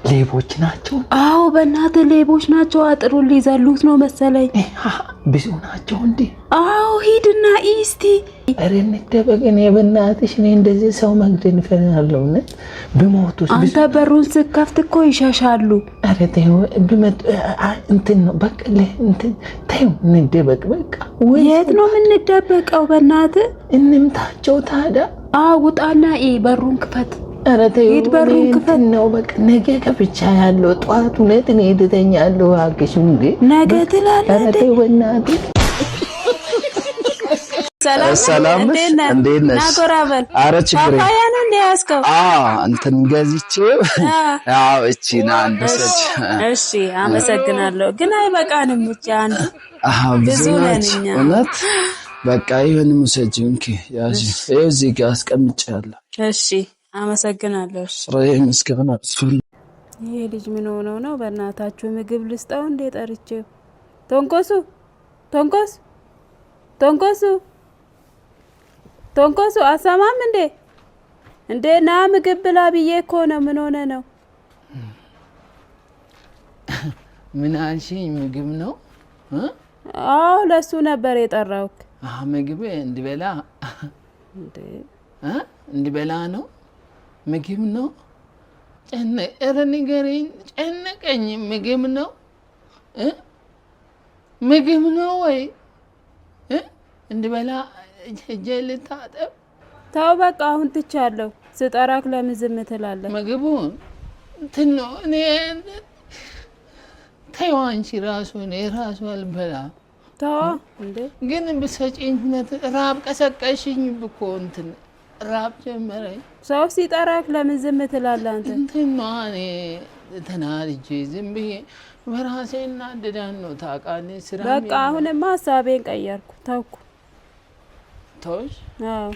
ሌቦች ናቸው። አዎ በእናትህ ሌቦች ናቸው። አጥሩን ሊዘሉት ነው መሰለኝ። ብዙ ናቸው እንዴ? አዎ ሂድና እስቲ። ኧረ እንደበቅ። እኔ በእናትሽ እኔ እንደዚህ ሰው መግደል እፈራለሁ። እውነት ብሞቱስ? አንተ በሩን ስከፍት እኮ ይሸሻሉ። ኧረ ተይው፣ ብመጡ እንትን ነው በቃ እንትን ተይው፣ እንደበቅ በቃ። የት ነው የምንደበቀው? በእናትህ እንምታቸው ታዲያ። አዎ ውጣና በሩን ክፈት። ኧረ ተይው፣ በሩን ክፈት ነው በቃ። ነገ ከፍቻ ያለው ጠዋት እውነት እኔ እተኛለሁ። እባክሽ እንዴ ነገ ትላለህ። ኧረ ተይው በእናትህ። ሰላም እንዴት ነሽ? ናጎራበል። ኧረ ችግር ፓፓያ ነው እንደ ያዝከው? አዎ እንትን ገዝቼ፣ አዎ እቺ ና አንድ ሰች። እሺ አመሰግናለሁ፣ ግን አይበቃንም። እቺ አንድ አዎ ብዙ ነን እኛ። እውነት በቃ ይሁን፣ ውሰጂ። እንኪ ያዢ፣ ይኸው እዚህ ጋር አስቀምጬዋለሁ። እሺ አመሰግናለሁ። እሺ ምስጋና ይሄ ልጅ ምን ሆኖ ነው? በእናታችሁ ምግብ ልስጠው እንዴ ጠርቼው? ቶንኮሱ ቶንኮሱ ቶንኮሱ ቶንኮሱ አሰማም እንዴ? እንዴ ና ምግብ ብላ ብዬ እኮ ነው። ምን ሆነ ነው? ምን አልሽኝ? ምግብ ነው? አዎ ለሱ ነበር የጠራውክ። ምግብ እንድበላ እንድበላ ነው? ምግብ ነው? ኧረ ንገሪኝ፣ ጨነቀኝ። ምግብ ነው? ምግብ ነው ወይ እንድበላ እጄ ልታጠብ? ተው በቃ አሁን ትቻለሁ። ስጠራክ ለምን ዝም ትላለህ? ምግቡ እንትን ነው። እኔ ተይው አንቺ ራሱ እኔ ራሱ አልበላም። ተው እንዴ ግን ብትሰጪኝ ራብ ቀሰቀሽኝ እኮ እንትን ራብ ጀመረኝ። ሰው ሲጠራክ ለምን ዝም ትላለህ አንተ? እንትን ነዋ እኔ ተናድጄ ዝም ብዬ በራሴ እናደዳለሁ ታውቃለህ። ስራ በቃ አሁንማ ሀሳቤን ቀየርኩ፣ ተውኩ። ተውሽ? አዎ።